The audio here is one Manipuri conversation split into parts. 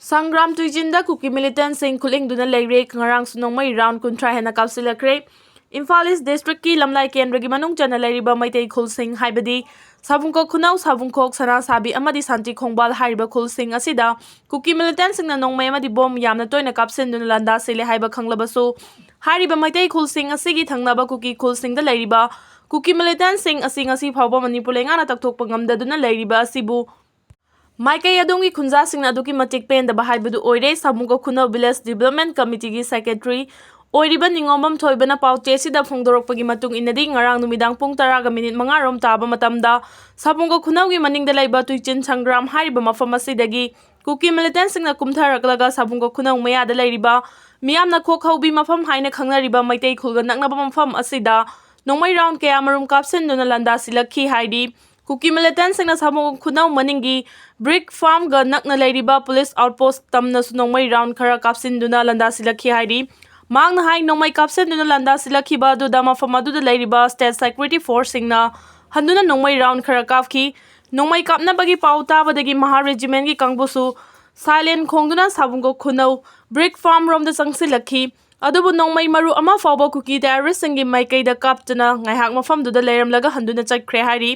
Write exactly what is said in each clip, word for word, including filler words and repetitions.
ꯁꯪꯒ꯭ꯔꯥꯝ ꯇꯨꯏꯆꯤꯟꯗ ꯀꯨꯀꯤ ꯃꯤꯂꯤꯇꯦꯟꯁꯤꯡ ꯈꯨꯠꯂꯤꯡꯗꯨꯅ ꯂꯩꯔꯦ꯫ ꯉꯔꯥꯡꯁꯨ ꯅꯣꯡꯃꯩ ꯔꯥꯎꯟ ꯀꯨꯟꯊ꯭ꯔꯥ ꯍꯦꯟꯅ ꯀꯥꯞꯁꯤꯜꯂꯛꯈ꯭ꯔꯦ꯫ ꯏꯝꯐꯥꯜ ꯏꯁ ꯗꯤꯁꯇ꯭ꯔꯤꯛꯀꯤ ꯂꯝꯂꯥꯏ ꯀꯦꯟꯗ꯭ꯔꯒꯤ ꯃꯅꯨꯡ ꯆꯟꯅ ꯂꯩꯔꯤꯕ ꯃꯩꯇꯩ ꯈꯨꯜꯁꯤꯡ, ꯍꯥꯏꯕꯗꯤ ꯁꯥꯕꯨꯡꯀꯣꯛ ꯈꯨꯅꯧ, ꯁꯥꯕꯨꯡꯈꯣꯛ, ꯁꯅꯥꯁꯥꯕꯤ ꯑꯃꯗꯤ ꯁꯥꯟꯇꯤ ꯈꯣꯡꯕꯥꯜ ꯍꯥꯏꯔꯤꯕ ꯈꯨꯜꯁꯤꯡ ꯑꯁꯤꯗ ꯀꯨꯀꯤ ꯃꯤꯂꯤꯇꯦꯟꯁꯤꯡꯅ ꯅꯣꯡꯃꯩ ꯑꯃꯗꯤ ꯕꯣꯝ ꯌꯥꯝꯅ ꯇꯣꯏꯅ ꯀꯥꯞꯁꯤꯟꯗꯨꯅ ꯂꯥꯟꯗꯥ ꯁꯤꯜꯂꯦ ꯍꯥꯏꯕ ꯈꯪꯂꯕꯁꯨ, ꯍꯥꯏꯔꯤꯕ ꯃꯩꯇꯩ ꯈꯨꯜꯁꯤꯡ ꯑꯁꯤꯒꯤ ꯊꯪꯅꯕ ꯀꯨꯀꯤ ꯈꯨꯜꯁꯤꯡꯗ ꯂꯩꯔꯤꯕ ꯀꯨꯀꯤ ꯃꯤꯂꯤꯇꯦꯟꯁꯤꯡ ꯑꯁꯤ ꯉꯁꯤ ꯐꯥꯎꯕ ꯃꯅꯤꯄꯨꯔ ꯂꯩꯉꯥꯛꯅ ꯇꯛꯊꯣꯛꯄ ꯉꯝꯗꯗꯨꯅ ꯂꯩꯔꯤꯕ ꯑꯁꯤꯕꯨ ꯃꯥꯏꯀꯩ ꯑꯗꯣꯝꯒꯤ ꯈꯨꯟꯖꯥꯁꯤꯡꯅ ꯑꯗꯨꯛꯀꯤ ꯃꯇꯤꯛ ꯄꯦꯟꯗꯕ ꯍꯥꯏꯕꯗꯨ ꯑꯣꯏꯔꯦ꯫ ꯁꯥꯃꯨꯒ ꯈꯨꯅꯧ ꯚꯤꯂꯦꯖ ꯗꯤꯕ꯭ꯂꯞꯃꯦꯟ ꯀꯃꯤꯇꯤꯒꯤ ꯁꯦꯀ꯭ꯔꯦꯇꯔꯤ ꯑꯣꯏꯔꯤꯕ ꯅꯤꯉꯣꯝꯕꯝ ꯊꯣꯏꯕꯅ ꯄꯥꯎꯆꯦꯁꯤꯗ ꯐꯣꯡꯗꯣꯔꯛꯄꯒꯤ ꯃꯇꯨꯡ ꯏꯟꯅꯗꯤ, ꯉꯔꯥꯡ ꯅꯨꯃꯤꯗꯥꯡ ꯄꯨꯡ ꯇꯔꯥꯒ ꯃꯤꯅꯤꯠ ꯃꯉꯥ ꯔꯣꯝ ꯇꯥꯕ ꯃꯇꯝꯗ ꯁꯥꯃꯨꯒ ꯈꯨꯅꯧꯒꯤ ꯃꯅꯤꯡꯗ ꯂꯩꯕ ꯇꯨꯏꯆꯤꯟ ꯁꯪꯒ꯭ꯔꯥꯝ ꯍꯥꯏꯔꯤꯕ ꯃꯐꯝ ꯑꯁꯤꯗꯒꯤ ꯀꯨꯀꯤ ꯃꯤꯂꯤꯇꯦꯟꯁꯤꯡꯅ ꯀꯨꯝꯊꯔꯛꯂꯒ ꯁꯥꯕꯨꯡꯒ ꯈꯨꯅꯧ ꯃꯌꯥꯗ ꯂꯩꯔꯤꯕ ꯃꯤꯌꯥꯝꯅ ꯈꯣꯛ ꯍꯧꯕꯤ ꯃꯐꯝ ꯍꯥꯏꯅ ꯈꯪꯅꯔꯤꯕ ꯃꯩꯇꯩ ꯈꯨꯜꯒ ꯅꯛꯅꯕ ꯃꯐꯝ ꯑꯁꯤꯗ ꯅꯣꯡꯃꯩ ꯔꯥꯎꯟ ꯀꯌꯥꯃꯔꯨꯝ ꯀꯥꯞꯁꯤꯟꯗꯨꯅ ꯂꯥꯟꯗꯥꯁꯤꯜꯂꯛꯈꯤ ꯍꯥꯏꯔꯤ꯫ ꯀꯨꯀꯤ ꯃꯤꯂꯤꯇꯦꯟꯁꯤꯡꯅ ꯁꯥꯕꯨꯡ ꯈꯨꯅꯧ ꯃꯅꯤꯡꯒꯤ ꯕ꯭ꯔꯤꯛ ꯐꯥꯔꯝꯒ ꯅꯛꯅ ꯂꯩꯔꯤꯕ ꯄꯨꯂꯤꯁ ꯑꯥꯎꯠꯄꯣꯁ ꯇꯝꯅꯁꯨ ꯅꯣꯡꯃꯩ ꯔꯥꯎꯟ ꯈꯔ ꯀꯥꯞꯁꯤꯟꯗꯨꯅ ꯂꯥꯟꯗꯥꯁꯤꯜꯂꯛꯈꯤ ꯍꯥꯏꯔꯤ꯫ ꯃꯍꯥꯛꯅ ꯍꯥꯏ, ꯅꯣꯡꯃꯩ ꯀꯥꯞꯁꯤꯟꯗꯨꯅ ꯂꯥꯟꯗꯥꯁꯤꯜꯂꯛꯈꯤꯕ ꯑꯗꯨꯗ ꯃꯐꯝ ꯑꯗꯨꯗ ꯂꯩꯔꯤꯕ ꯁ꯭ꯇꯦꯠ ꯁꯦꯀ꯭ꯌꯨꯔꯤꯇꯤ ꯐꯣꯔꯁꯁꯤꯡꯅ ꯍꯟꯗꯨꯅ ꯅꯣꯡꯃꯩ ꯔꯥꯎꯟ ꯈꯔ ꯀꯥꯞꯈꯤ꯫ ꯅꯣꯡꯃꯩ ꯀꯥꯞꯅꯕꯒꯤ ꯄꯥꯎ ꯇꯥꯕꯗꯒꯤ ꯃꯍꯥ ꯔꯦꯖꯤꯃꯦꯟꯒꯤ ꯀꯥꯡꯕꯨꯁꯨ ꯁꯥꯏꯂꯦꯟ ꯈꯣꯡꯗꯨꯅ ꯁꯥꯕꯨꯡꯒ ꯈꯨꯅꯧ ꯕ꯭ꯔꯤꯛ ꯐꯥꯔꯝ ꯔꯣꯝꯗ ꯆꯪꯁꯤꯜꯂꯛꯈꯤ꯫ ꯑꯗꯨꯕꯨ ꯅꯣꯡꯃꯩ ꯃꯔꯨ ꯑꯃ ꯐꯥꯎꯕ ꯀꯨꯀꯤ ꯇꯦꯔꯣꯔꯤꯁꯁꯤꯡꯒꯤ ꯃꯥꯏꯀꯩꯗ ꯀꯥꯞꯇꯅ ꯉꯥꯏꯍꯥꯛ ꯃꯐꯝꯗꯨꯗ ꯂꯩꯔꯝꯂꯒ ꯍꯟꯗꯨꯅ ꯆꯠꯈ꯭ꯔꯦ ꯍꯥꯏꯔꯤ꯫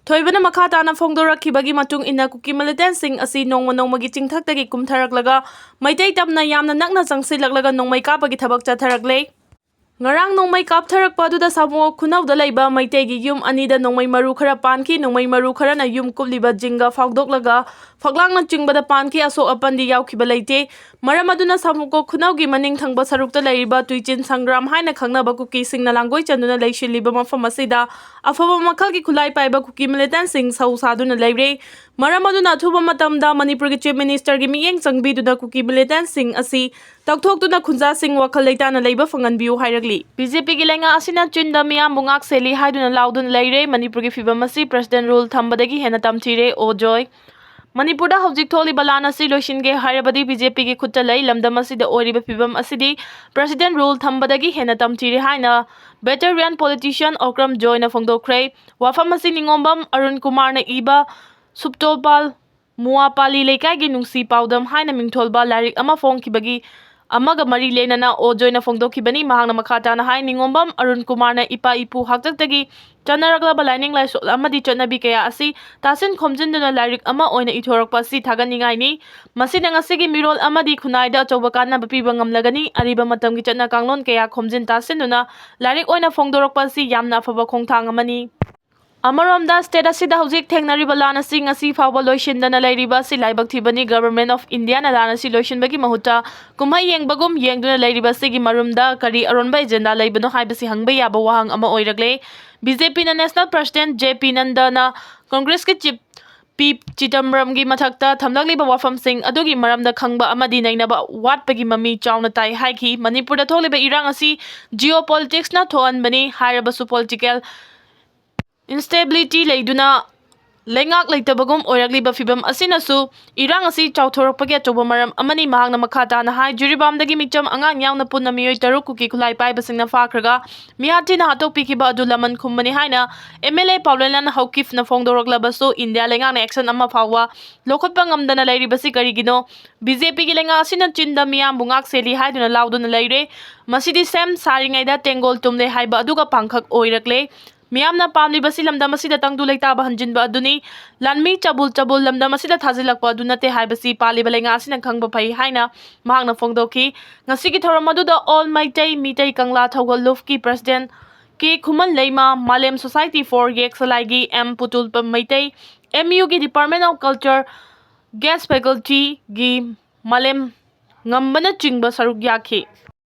ꯊꯣꯏꯕꯅ ꯃꯈꯥ ꯇꯥꯅ ꯐꯣꯡꯗꯣꯔꯛꯈꯤꯕꯒꯤ ꯃꯇꯨꯡ ꯏꯟꯅ, ꯀꯨꯀꯤ ꯃꯤꯂꯤꯇꯦꯟꯁꯤꯡ ꯑꯁꯤ ꯅꯣꯡꯃ ꯅꯣꯡꯃꯒꯤ ꯆꯤꯡꯊꯛꯇꯒꯤ ꯀꯨꯝꯊꯔꯛꯂꯒ ꯃꯩꯇꯩ ꯇꯝꯅ ꯌꯥꯝꯅ ꯅꯛꯅ ꯆꯪꯁꯤꯜꯂꯛꯂꯒ ꯅꯣꯡꯃꯩ ꯀꯥꯞꯄꯒꯤ ꯊꯕꯛ ꯆꯠꯊꯔꯛꯂꯦ꯫ ꯉꯔꯥꯡ ꯅꯣꯡꯃꯩ ꯀꯥꯞꯊꯔꯛꯄ ꯑꯗꯨꯗ ꯁꯥꯃꯨ ꯈꯨꯅꯧꯗ ꯂꯩꯕ ꯃꯩꯇꯩꯒꯤ ꯌꯨꯝ ꯑꯅꯤꯗ ꯅꯣꯡꯃꯩ ꯃꯔꯨ ꯈꯔ ꯄꯥꯟꯈꯤ꯫ ꯅꯣꯡꯃꯩ ꯃꯔꯨ ꯈꯔꯅ ꯌꯨꯝ ꯀꯨꯞꯂꯤꯕ ꯖꯤꯡꯒ ꯐꯥꯎꯗꯣꯛꯂꯒ ꯐꯛꯂꯥꯡꯅꯆꯤꯡꯕꯗ ꯄꯥꯟꯈꯤ꯫ ꯑꯁꯣꯛ ꯑꯄꯟꯗꯤ ꯌꯥꯎꯈꯤꯕ ꯂꯩꯇꯦ꯫ ꯃꯔꯝ ꯑꯗꯨꯅ ꯁꯥꯃꯨꯀꯣꯛ ꯈꯨꯅꯧꯒꯤ ꯃꯅꯤꯡ ꯊꯪꯕ ꯁꯔꯨꯛꯇ ꯂꯩꯔꯤꯕ ꯇꯨꯏꯆꯤꯟ ꯁꯪꯒ꯭ꯔꯥꯝ ꯍꯥꯏꯅ ꯈꯪꯅꯕ ꯀꯨꯀꯤꯁꯤꯡꯅ ꯂꯥꯡꯒꯣꯏ ꯆꯟꯗꯨꯅ ꯂꯩꯁꯤꯜꯂꯤꯕ ꯃꯐꯝ ꯑꯁꯤꯗ ꯑꯐꯕ ꯃꯈꯜꯒꯤ ꯈꯨꯠꯂꯥꯏ ꯄꯥꯏꯕ ꯀꯨꯀꯤ ꯃꯤꯂꯤꯇꯦꯟꯁꯤꯡ ꯁꯧ ꯁꯥꯗꯨꯅ ꯂꯩꯔꯦ꯫ ꯃꯔꯝ ꯑꯗꯨꯅ ꯑꯊꯨꯕ ꯃꯇꯝꯗ ꯃꯅꯤꯄꯨꯔꯒꯤ ꯆꯤꯐ ꯃꯤꯅꯤꯁꯇꯔꯒꯤ ꯃꯤꯠꯌꯦꯡ ꯆꯪꯕꯤꯗꯨꯅ ꯀꯨꯀꯤ ꯃꯤꯂꯤꯇꯦꯟꯁꯤꯡ ꯑꯁꯤ ꯇꯧꯊꯣꯛꯇꯨꯅ ꯈꯨꯟꯖꯥꯁꯤꯡ ꯋꯥꯈꯜ ꯂꯩꯇꯥꯅ ꯂꯩꯕ ꯐꯪꯍꯟꯕꯤꯌꯨ ꯍꯥꯏꯔꯛꯂꯤ꯫ ꯕꯤ ꯖꯦ ꯄꯤꯒꯤ ꯂꯩꯉꯥꯛ ꯑꯁꯤꯅ ꯆꯤꯟꯗ ꯃꯤꯌꯥꯝꯕꯨ ꯉꯥꯛ ꯁꯦꯜꯂꯤ ꯍꯥꯏꯗꯨꯅ ꯂꯥꯎꯗꯨꯅ ꯂꯩꯔꯦ꯫ ꯃꯅꯤꯄꯨꯔꯒꯤ ꯐꯤꯕꯝ ꯑꯁꯤ ꯄ꯭ꯔꯁꯤꯗꯦꯟ ꯔꯨꯜ ꯊꯝꯕꯗꯒꯤ ꯍꯦꯟꯅ ꯇꯝꯊꯤꯔꯦ꯫ ꯑꯣ ꯖꯣꯏ꯫ ꯃꯅꯤꯄꯨꯔꯗ ꯍꯧꯖꯤꯛ ꯊꯣꯛꯂꯤꯕ ꯂꯥꯟ ꯑꯁꯤ ꯂꯣꯏꯁꯤꯟꯒꯦ ꯍꯥꯏꯔꯕꯗꯤ ꯕꯤ ꯖꯦ ꯄꯤꯒꯤ ꯈꯨꯠꯇ ꯂꯩ꯫ ꯂꯝꯗꯝ ꯑꯁꯤꯗ ꯑꯣꯏꯔꯤꯕ ꯐꯤꯕꯝ ꯑꯁꯤꯗꯤ ꯄ꯭ꯔꯁꯤꯗꯦꯟ ꯔꯨꯜ ꯊꯝꯕꯗꯒꯤ ꯍꯦꯟꯅ ꯇꯝꯊꯤꯔꯦ ꯍꯥꯏꯅ ꯚꯦꯇꯔꯤꯌꯥꯟ ꯄꯣꯂꯤꯇꯤꯁꯤꯌꯟ ꯑꯣꯀ꯭ꯔꯝ ꯖꯣꯏꯅ ꯐꯣꯡꯗꯣꯛꯈ꯭ꯔꯦ꯫ ꯋꯥꯐꯝ ꯑꯁꯤ ꯅꯤꯉꯣꯝꯕꯝ ꯑꯔꯨꯟ ꯀꯨꯃꯥꯔꯅ ꯏꯕ ꯁꯨꯞꯇꯣꯄꯥꯜ ꯃꯨꯋꯥꯄꯥꯂꯤ ꯂꯩꯀꯥꯏꯒꯤ ꯅꯨꯡꯁꯤ ꯄꯥꯎꯗꯝ ꯍꯥꯏꯅ ꯃꯤꯡꯊꯣꯜꯕ ꯂꯥꯏꯔꯤꯛ ꯑꯃ ꯐꯣꯡꯈꯤꯕꯒꯤ ꯑꯃꯒ ꯃꯔꯤ ꯂꯩꯅꯅ ꯑꯣ ꯖꯣꯏꯅ ꯐꯣꯡꯗꯣꯛꯈꯤꯕꯅꯤ꯫ ꯃꯍꯥꯛꯅ ꯃꯈꯥ ꯇꯥꯅ ꯍꯥꯏ, ꯅꯤꯉꯣꯝꯕꯝ ꯑꯔꯨꯟ ꯀꯨꯃꯥꯔꯅ ꯏꯄꯥ ꯏꯄꯨ ꯍꯥꯛꯇꯛꯇꯒꯤ ꯆꯠꯅꯔꯛꯂꯕ ꯂꯥꯏꯅꯤꯡ ꯂꯥꯏꯁꯣꯜ ꯑꯃꯗꯤ ꯆꯠꯅꯕꯤ ꯀꯌꯥ ꯑꯁꯤ ꯇꯥꯁꯤꯟ ꯈꯣꯝꯖꯤꯟꯗꯨꯅ ꯂꯥꯏꯔꯤꯛ ꯑꯃ ꯑꯣꯏꯅ ꯏꯊꯣꯔꯛꯄ ꯑꯁꯤ ꯊꯥꯒꯠꯅꯤꯡꯉꯥꯏꯅꯤ꯫ ꯃꯁꯤꯅ ꯉꯁꯤꯒꯤ ꯃꯤꯔꯣꯜ ꯑꯃꯗꯤ ꯈꯨꯟꯅꯥꯏꯗ ꯑꯆꯧꯕ ꯀꯥꯟꯅꯕ ꯄꯤꯕ ꯉꯝꯂꯒꯅꯤ꯫ ꯑꯔꯤꯕ ꯃꯇꯝꯒꯤ ꯆꯠꯅ ꯀꯥꯡꯂꯣꯟ ꯀꯌꯥ ꯈꯣꯝꯖꯤꯟ ꯇꯥꯁꯤꯟꯗꯨꯅ ꯂꯥꯏꯔꯤꯛ ꯑꯣꯏꯅ ꯐꯣꯡꯗꯣꯔꯛꯄ ꯑꯁꯤ ꯌꯥꯝꯅ ꯑꯐꯕ ꯈꯣꯡꯊꯥꯡ ꯑꯃꯅꯤ꯫ ꯑꯃꯔꯣꯝꯗ, state ꯑꯁꯤꯗ ꯍꯧꯖꯤꯛ ꯊꯦꯡꯅꯔꯤꯕ ꯂꯥꯟ ꯑꯁꯤ ꯉꯁꯤ ꯐꯥꯎꯕ ꯂꯣꯏꯁꯤꯟꯗꯅ ꯂꯩꯔꯤꯕ ꯑꯁꯤ ꯂꯥꯏꯕꯛ ꯊꯤꯕꯅꯤ꯫ Government of Indiaꯅ ꯂꯥꯟ ꯑꯁꯤ ꯂꯣꯏꯁꯤꯟꯕꯒꯤ ꯃꯍꯨꯠꯇ ꯀꯨꯝꯍꯩ ꯌꯦꯡꯕꯒꯨꯝ ꯌꯦꯡꯗꯨꯅ ꯂꯩꯔꯤꯕ ꯑꯁꯤꯒꯤ ꯃꯔꯨꯝꯗ ꯀꯔꯤ ꯑꯔꯣꯟꯕ agenda ꯂꯩꯕꯅꯣ ꯍꯥꯏꯕꯁꯤ ꯍꯪꯕ ꯌꯥꯕ ꯋꯥꯍꯪ ꯑꯃ ꯑꯣꯏꯔꯛꯂꯦ꯫ BJPꯅ National President JP Nandaꯅ Congressꯀꯤ chief P Chidambaramꯒꯤ ꯃꯊꯛꯇ ꯊꯝꯂꯛꯂꯤꯕ ꯋꯥꯐꯝꯁꯤꯡ ꯑꯗꯨꯒꯤ ꯃꯔꯝꯗ ꯈꯪꯕ ꯑꯃꯗꯤ ꯅꯩꯅꯕ ꯋꯥꯠꯄꯒꯤ ꯃꯃꯤ ꯆꯥꯎꯅ ꯇꯥꯏ ꯍꯥꯏꯈꯤ꯫ ꯃꯅꯤꯄꯨꯔꯗ ꯊꯣꯛꯂꯤꯕ ꯏꯔꯥꯡ ꯑꯁꯤ geopoliticsꯅ ꯊꯣꯛꯍꯟꯕꯅꯤ ꯍꯥꯏꯔꯕꯁꯨ, political instability ꯂꯩꯗꯨꯅ ꯂꯩꯉꯥꯛ ꯂꯩꯇꯕꯒꯨꯝ ꯑꯣꯏꯔꯛꯂꯤꯕ ꯐꯤꯚꯝ ꯑꯁꯤꯅꯁꯨ ꯏꯔꯥꯡ ꯑꯁꯤ ꯆꯥꯎꯊꯣꯔꯛꯄꯒꯤ ꯑꯆꯧꯕ ꯃꯔꯝ ꯑꯃꯅꯤ꯫ ꯃꯍꯥꯛꯅ ꯃꯈꯥ ꯇꯥꯅ ꯍꯥꯏ, ꯖꯤꯔꯤꯕꯥꯝꯗꯒꯤ ꯃꯤꯆꯝ ꯑꯉꯥꯡ ꯌꯥꯎꯅ ꯄꯨꯟꯅ ꯃꯤꯑꯣꯏ ꯇꯔꯨꯛ ꯀꯨꯀꯤ ꯈꯨꯠꯂꯥꯏ ꯄꯥꯏꯕꯁꯤꯡꯅ ꯐꯥꯈ꯭ꯔꯒ ꯃꯤꯍꯥꯠ ꯊꯤꯅ ꯍꯥꯠꯇꯣꯛꯄꯤꯈꯤꯕ ꯑꯗꯨ ꯂꯃꯟ ꯈꯨꯝꯕꯅꯤ ꯍꯥꯏꯅ MLA ꯄꯥꯎꯂꯦꯟꯂꯥꯜ ꯍꯧꯀꯤꯞꯅ ꯐꯣꯡꯗꯣꯔꯛꯂꯕꯁꯨ, ꯏꯟꯗꯤꯌꯥ ꯂꯩꯉꯥꯛꯅ action ꯑꯃ ꯐꯥꯎꯕ ꯂꯧꯈꯠꯄ ꯉꯝꯗꯅ ꯂꯩꯔꯤꯕꯁꯤ ꯀꯔꯤꯒꯤꯅꯣ? BJPꯒꯤ ꯂꯩꯉꯥꯛ ꯑꯁꯤꯅ ꯆꯤꯟꯗ ꯃꯤꯌꯥꯝꯕꯨ ꯉꯥꯛ ꯁꯦꯜꯂꯤ ꯍꯥꯏꯗꯨꯅ ꯂꯥꯎꯗꯨꯅ ꯂꯩꯔꯦ꯫ ꯃꯁꯤꯗꯤ ꯁꯦꯝ ꯁꯥꯔꯤꯉꯩꯗ ꯇꯦꯡꯒꯣꯜ ꯇꯨꯝꯂꯦ ꯍꯥꯏꯕ ꯑꯗꯨꯒ ꯄꯥꯡꯈꯛ ꯑꯣꯏꯔꯛꯂꯦ꯫ ꯃꯤꯌꯥꯝꯅ ꯄꯥꯝꯂꯤꯕꯁꯤ ꯂꯝꯗꯝ ꯑꯁꯤꯗ ꯇꯪꯗꯨ ꯂꯩꯇꯥꯕ ꯍꯟꯖꯤꯟꯕ ꯑꯗꯨꯅꯤ꯫ ꯂꯥꯟꯃꯤ ꯆꯕꯨꯜ ꯆꯕꯨꯜ ꯂꯝꯗꯝ ꯑꯁꯤꯗ ꯊꯥꯖꯤꯜꯂꯛꯄ ꯑꯗꯨ ꯅꯠꯇꯦ ꯍꯥꯏꯕꯁꯤ ꯄꯥꯜꯂꯤꯕ ꯂꯩꯉꯥꯛ ꯑꯁꯤꯅ ꯈꯪꯕ ꯐꯩ ꯍꯥꯏꯅ ꯃꯍꯥꯛꯅ ꯐꯣꯡꯗꯣꯛꯈꯤ꯫ ꯉꯁꯤꯒꯤ ꯊꯧꯔꯝ ꯑꯗꯨꯗ All Meitei Meitei Kangla ꯊꯧꯒꯜ ꯂꯨꯞꯀꯤ President K Khuman Leima, Malem Society for Yeksalai ꯒꯤ M ꯄꯨꯇꯨꯜꯄ Meitei, MUꯒꯤ Department of Culture, Guest Faculty ꯒꯤ ꯃꯥꯂꯦꯝ ꯉꯝꯕꯅꯆꯤꯡꯕ ꯁꯔꯨꯛ ꯌꯥꯈꯤ꯫